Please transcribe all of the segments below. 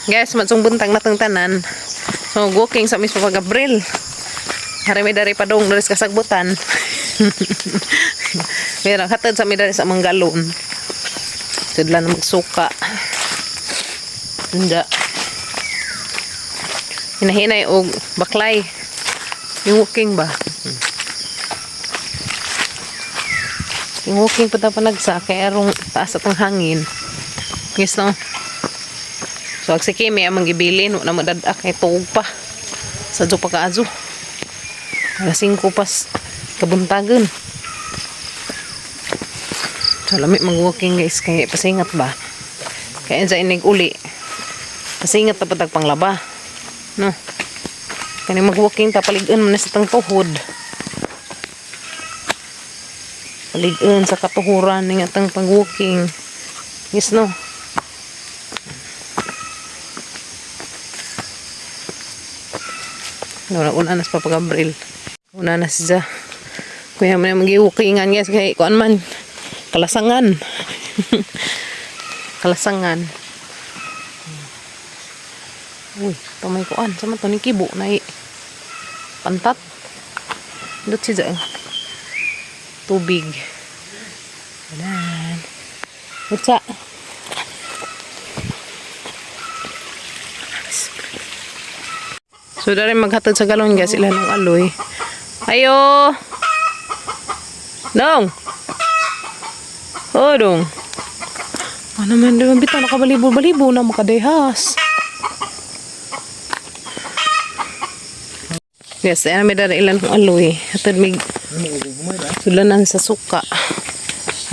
Guys, matsong buntag natong tanan. So, walking sa mismo Papa Gabriel. Hari may dari padong dari sa kasagbutan. Meron hatod sa may dari sa manggalon. Sudlan na magsuka. Hindi. Hinahinay og baklay. Yung walking ba? Yung walking pa ta panagsa kay arong taas atong hangin. Yes, no? So, ag si Kimi amang gibilin, wala mo dad kay tuog pa. Sa pa kaazo. Alas 5 pas kabuntagon. So, lami mag-walking, guys, kay pasingat ba? Kaya sa inig uli. Pasingat ta patag panglaba. No. Kani mag-walking ta palig-on man na sa tang tuhod. Palig-on sa katuhuran ning atang pag-walking. Yes, no. No, una na sa Papa Gabriel. Una na siya. Kuya mo na mag-walkingan, guys, kay kuan man. Kalasangan. Kalasangan. Uy, ito may kuan. Sama to ni kibo na pantat. Dot siya. Tubig. Ayan. Utsa. So, dari maghatod sa galon, guys, sila ng aloy. Ayo! Dong! Oh, dong. Ano man, di bitaw nakabalibo-balibo na makadehas. Yes, ayan may dari ilan kong aloy. Hatod may sulanan sa suka.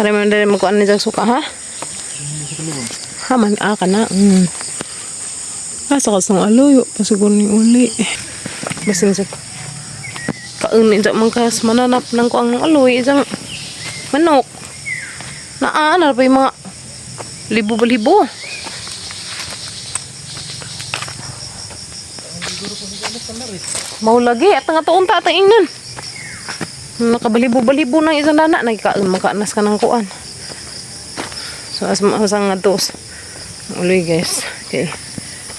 Hari man dari magkuan ni sa suka, ha? Ha man, ah, ka na. Asa ka sa aloy, pasiguro ni uli. Basin sa kaun ni man kas mananap ng kuang ng aloy, isang manok. Naa, na pa yung mga libo-libo. Maulagi at nga tuon ta atang ingnan. Nakabalibo-balibo ng isang dana nagkaon makaanas ka ng kuan. So as masang nga tos. Uloy, guys. Okay.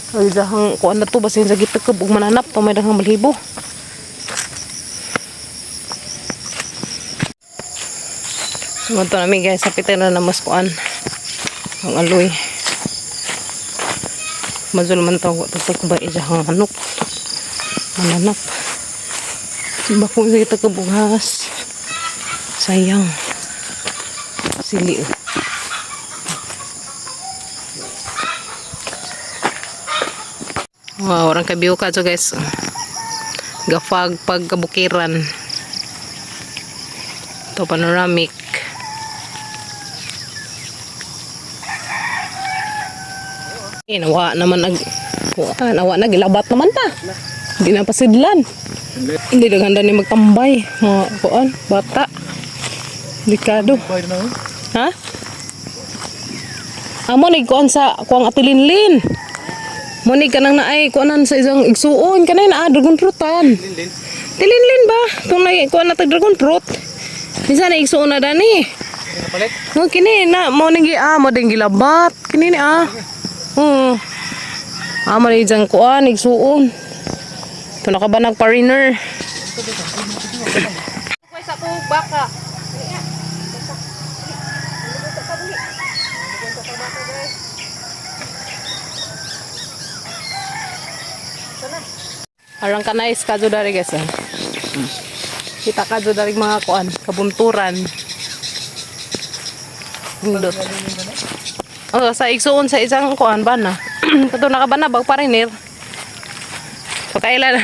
Ay dahang kuan na to basin sa gitakab ug mananap pa may dahang balibo. So to nami, guys, hapitan na mas kuan. Ang aloy. Mazul man taw tatag ba ijahang manok. Mananap. Bako sa kita kabughas. Sayang. Sili. Wow, orang kabiyo ka to, guys. Gafag pagkabukiran. Ito panoramic. Eh, nawa naman ag wa, nawa na gilabat naman ta. Hindi na pasidlan. Hindi na ganda ni magtambay. Mga kuan, bata. Delikado. Ha? Amo ni kuan sa kuang atilinlin. Mo ni kanang naay kuanan sa isang igsuon kanay naa dragon fruitan. Tilinlin ba? Kung na kuan na tag dragon fruit. Minsan na igsuon na dani. Mo kini na mo ning gi ah mo ding gilabat. Kini ni ah. Ah mo ni jang kuan igsuon. Ito na ka ba nagpariner? Sa baka. Arang ka nice ka dari, guys. Eh. Kita ka dari mga kuan, kabunturan. Hindot. Oh, sa igsuon sa isang kuan ba na. Kato nakabana bag pariner. So kailan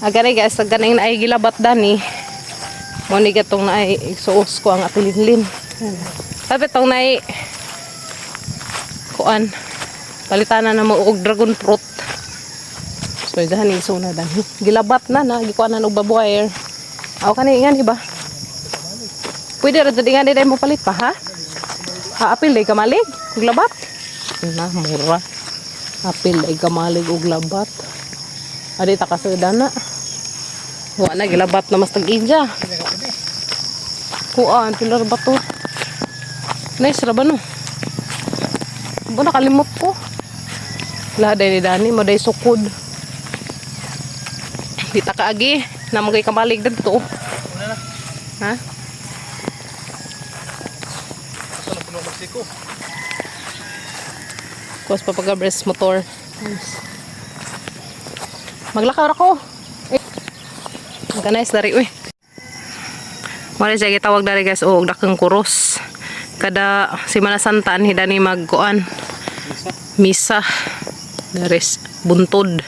Agani, guys, ganing naay gilabat dani. Mo ni gatong naay igsuos ko ang atilinlin. Sabi tong naay kuan palitanan na mo og dragon fruit. So dahan igsuon na dani. Gilabat na na gikuan na og barbed wire. Aw kani ingan iba. Pwede ra jud ingan di mo palit pa ha? Ha, apil day kamalig og labat. Na mura. Apil day kamalig og labat. Adi ta kasada na. Wa na gilabat na mas tag-ija. Kuan pilar ba to? Nice ra ba no? Ba nakalimot ko. Laha day ni Dani mo day sukod. Di ta kaagi na magay kamalig didto. Una na. Ha? Asa na puno magsiko. Kuwas pa pagka-breast motor. Maglakaw ra ko. Eh. Ganay dari uy. Wala siya gitawag dari guys og dakeng kuros. Kada Semana Santa anhi dani magkuan Misa. misa. Daris buntod.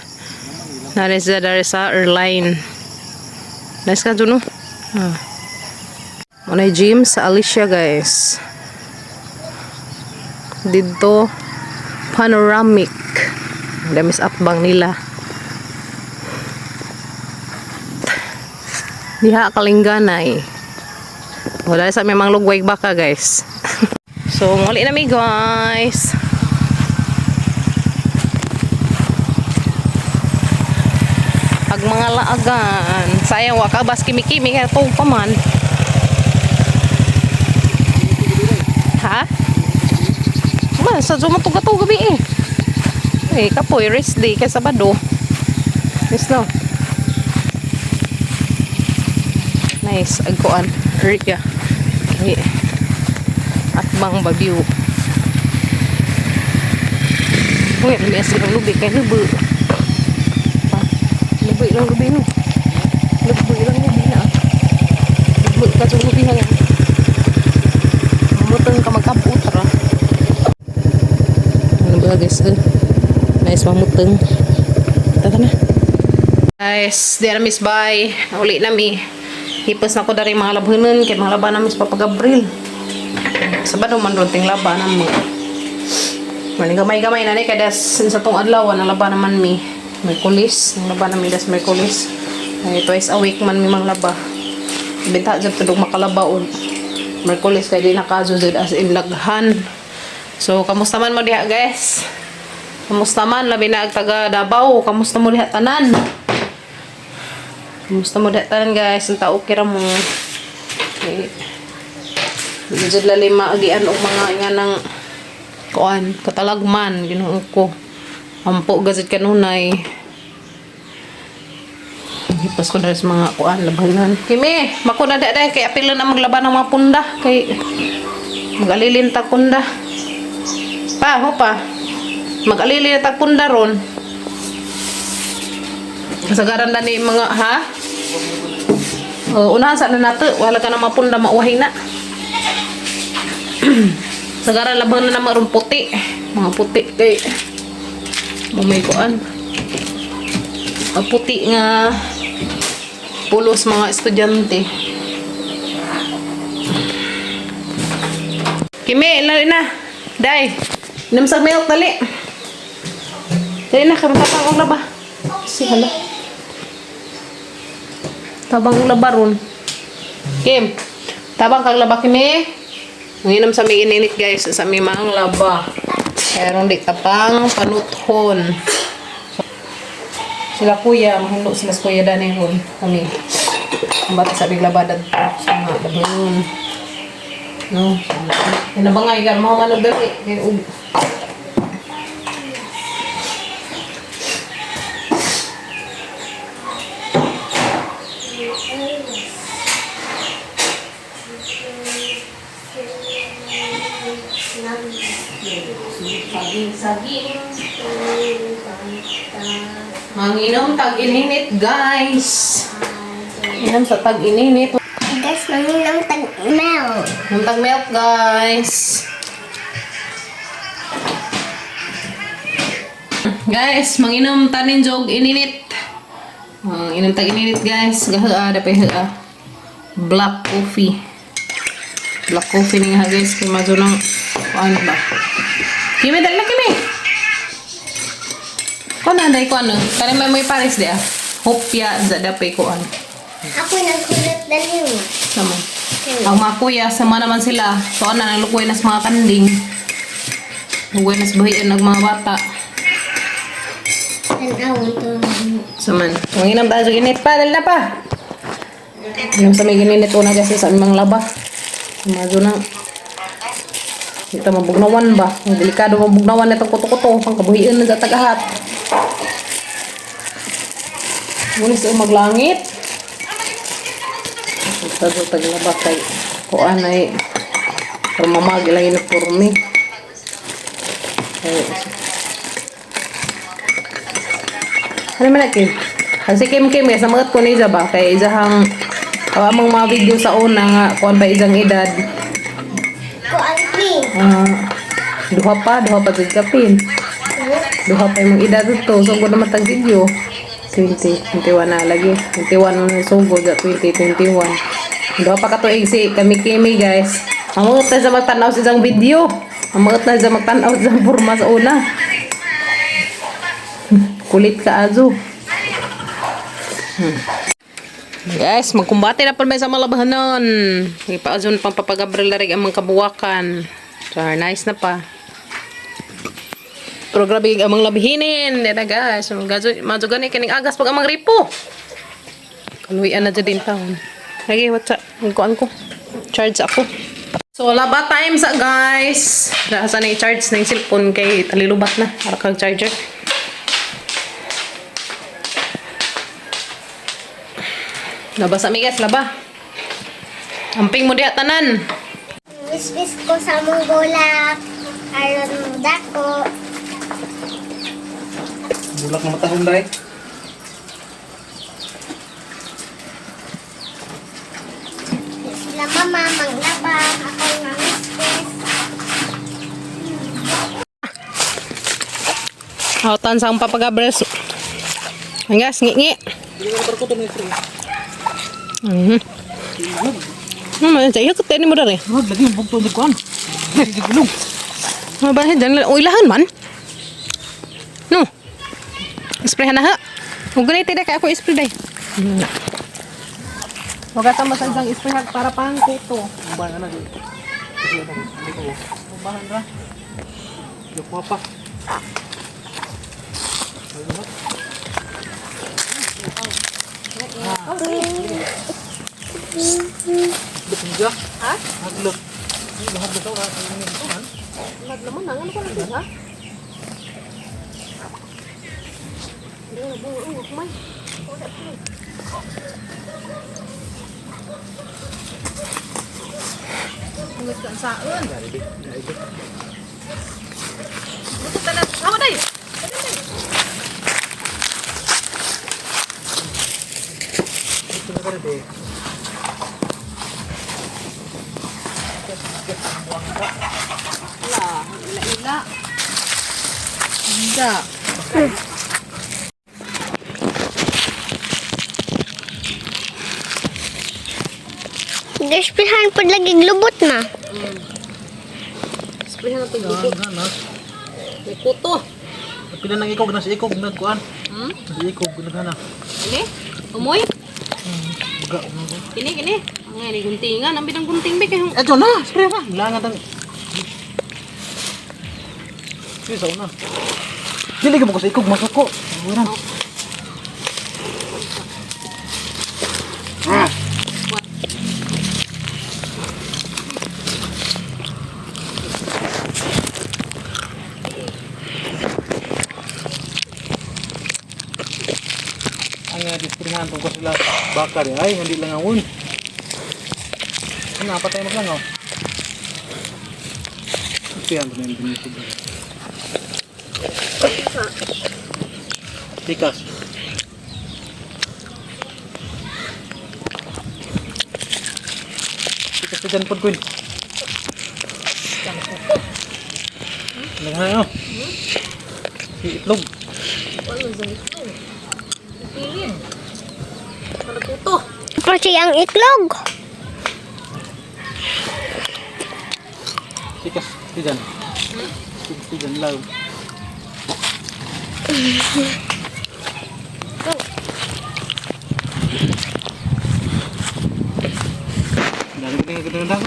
Daris sa dari sa airline. Nice ka Juno. Ah. Muna gym sa Alicia guys. Dito panoramic. Damis atbang nila. Diha kalingganay. Wala sa may mga lugway baka guys. So muli na mi guys. Pag mga laagan, sayang wa ka bas kimi-kimi kaya tuog pa man. Ha? Man, sa tumatugatug gabi eh. Eh, kapoy, rest day kay Sabado. Yes, no? Nice, agkuan. Area. Okay. At bang babiw. Uy, lumias ilang lubi kay lubi. Pa, lubi ilang lubi no. Lubi ilang lubi na. Lubi ka sa lubi na. Mamutang ka magkaputra. Ano ba guys? Eh? Nice mamutang. Tara na. Guys, di na miss bye. Uli na mi. Hipos na ko dari mga labhanan kay mga laban na miss Papa Gabriel. Sabado man ron ting laban na mo. Maling gamay-gamay na ni kay das sa tong adlaw na laban naman mi. Merkulis, ang laban na mi das Merkulis. Ay twice a week man mi manglaba. Binta jud tudog makalaba og Merkulis kay di nakazuzod as in laghan. So, kamusta man mo diha guys? Kamusta man labi na ag taga Davao? Kamusta mo diha tanan? Kamusta mo diha tanan guys? Ang tao kira mo. Okay. Jud lalim maagian og mga nga ng kuan katalagman Ginoo ko. Ampo gazit kanunay. Hipas ko dahil sa mga kuan labanan. Kimi, mako na dahil kay apil na maglaban ng mga punda kay magalilin tag punda. Pa, ho pa. Magalilin tag punda ron. Kasagaran na ni mga ha? Oh, unahan sa na nato, wala ka na mapunda mauwahi na. Sagaran laban na naman ron puti. Mga puti kay mamay kuan. Ang puti nga pulos mga estudyante. Kimi, lali na. Day. Inom sa milk, dali. Dali na, kami tapang og laba. Si hala. Tabang og laba ron. Kim, tabang kag laba kimi. Manginom sa may ininit guys, sa may mga laba. Pero di tapang panuthon. Sila kuya, mahulo sila sa kuya dani ron. Kami. Ang bata sa bigla ba sa mga labayon. No. Inabangay ka mo man dali kay ug Saging, saging. Manginom tag ininit, guys. Inom sa tag ininit. Guys, manginang tag milk. Inom tag milk, guys. Guys, manginom tanin jog ininit. Inom tag ininit, guys. Gahaa, dapay haa. Black coffee. Black coffee ni nga, guys. Kay mazo lang. Ano ba? Kimi, dali na, Kimi. Ko na, dahil ko ano. Tani may may pares di ah. Hopya, za dapay ko ano. Ako nagkulot na niyo. Sama. Ang mga kuya, sama naman sila. So, ano, naglukoy na sa mga kanding. Lukoy na sa buhian ng mga bata. Tanawon to. Saman. Manginam tayo sa ginit pa. Dali na pa. Inom sa may gininit una kasi sa aming laba. Mazo na. Ito mabugnawan ba? Ang delikado mabugnawan na itong kuto-kuto. Pangkabuhian na sa tagahat. Muna sa maglangit. Ito sa taglaba kay kuan ay para mamag ilang uniforme. Ay, ano man natin? Kasi Kim Kim, eh, sa mga ko ni ba? Kay isahang amang mga video sa una nga kuan ba isang edad. Ko ang pin. Ah, duha pa jud kapin. Duha pa imong edad to, so gud naman tag video. 20, 21 na lagi. 21 na sugod, 20, 21. Duha pa ka tuig si kami Kimi, guys. Mamuot na sa magtan-aw sa isang video. Mamuot na sa magtan-aw sa isang forma sa una. Kulit ka azo. Guys, magkumbate na pa may sa malabahanon. Ipaazon pang papagabril na rin ang mga kabuwakan. So, nice na pa. Pero grabe ang mga labihinin. Yan na guys. Madyo gani kining agas pag amang ripo. Kaluyan na dyan din taon. Lagi, what's up? Kuan ko. Charge ako. So, laba time sa guys. Nasa na i-charge na yung cellphone kay talilubat na. Para kang charger. Laba sa mi guys, laba. Amping mo diha tanan. Wiswis ko sa mong bulak. Aron mo dako. Bulak na matahong dai. Sila mama manglaba. Ako nga wiswis. Hautan sa akong papagabres. Ay guys, ngi-ngi. Dili ko barko to ni free. Man, sa iyo kateni mo dere. Rod lagi bugto ni kuan. Sige gulong. Ano ba dyan? Uy, lahan man. No. Spray na ha. Huwag ganit kay ako spray day. Huwag ka mo sa isang spray ha para pang kuto. Ubahan na di. Sige na. Hindi ko. Ubahan ra. Yo pa. Ha? Hadlok. Hadlok ka han. Lag naman ang ano ka lang ha? Hindi na buo kumay. Saan? Ako day. Wala, ila-ila. Hindi. Despihan po lagi lubot na. Sprayan na ito. May kuto. Pila nang ikog na si ikog nagkuan. Hmm? Si ikog naghana. Ini? Umoy? Buga. Ini, ini. Ang ini guntingan. Ang binang gunting ba kayong... Eto na, spray na. Langan tang. Sige sa una. Dili ka mo sa ikog masuko. Wala. Ah. Ang disprihan tungkol sila baka rin ay hindi lang awon. Ano patay maglangaw. Ito yan, yung binisig. Tikas. Tikas pa dyan po, Queen. Naghayo. Si itlog. Ano sa itlog? Pilin. Ano kuto? Kasi ang itlog. Tikas ti dyan. Tikas ti dyan lang. Dami ko tingnan ko tingnan.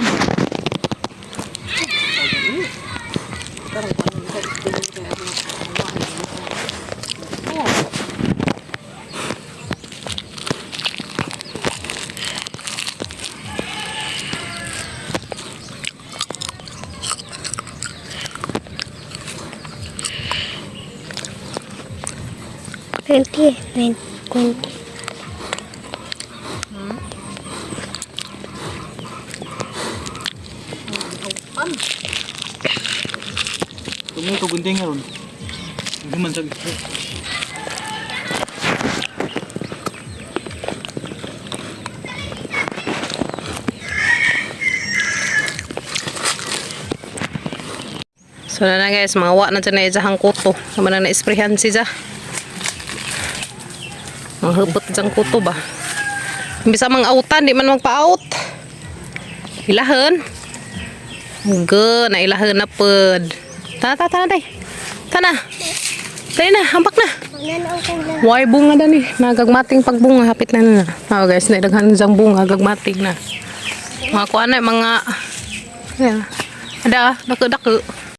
20, 9, 20. Tungo to gunting ron. Duman sa. So na na guys, mga wa na dyan na ijahang kuto. Naman na na-sprayhan siya. Mga hupot dyan kuto ba? Imbis ang mga autan, di man magpa-out. Ilahan. Ge, na ilahan na pod. Tana, tana, tana, day. Tana. Dali na, hampak na. Nanong ko na. Why bunga dani? Nagagmating pagbunga hapit na na. Oh guys, naidaghan diyang bunga gagmating na. Mga kuan na mga yeah. Ada, dako dako.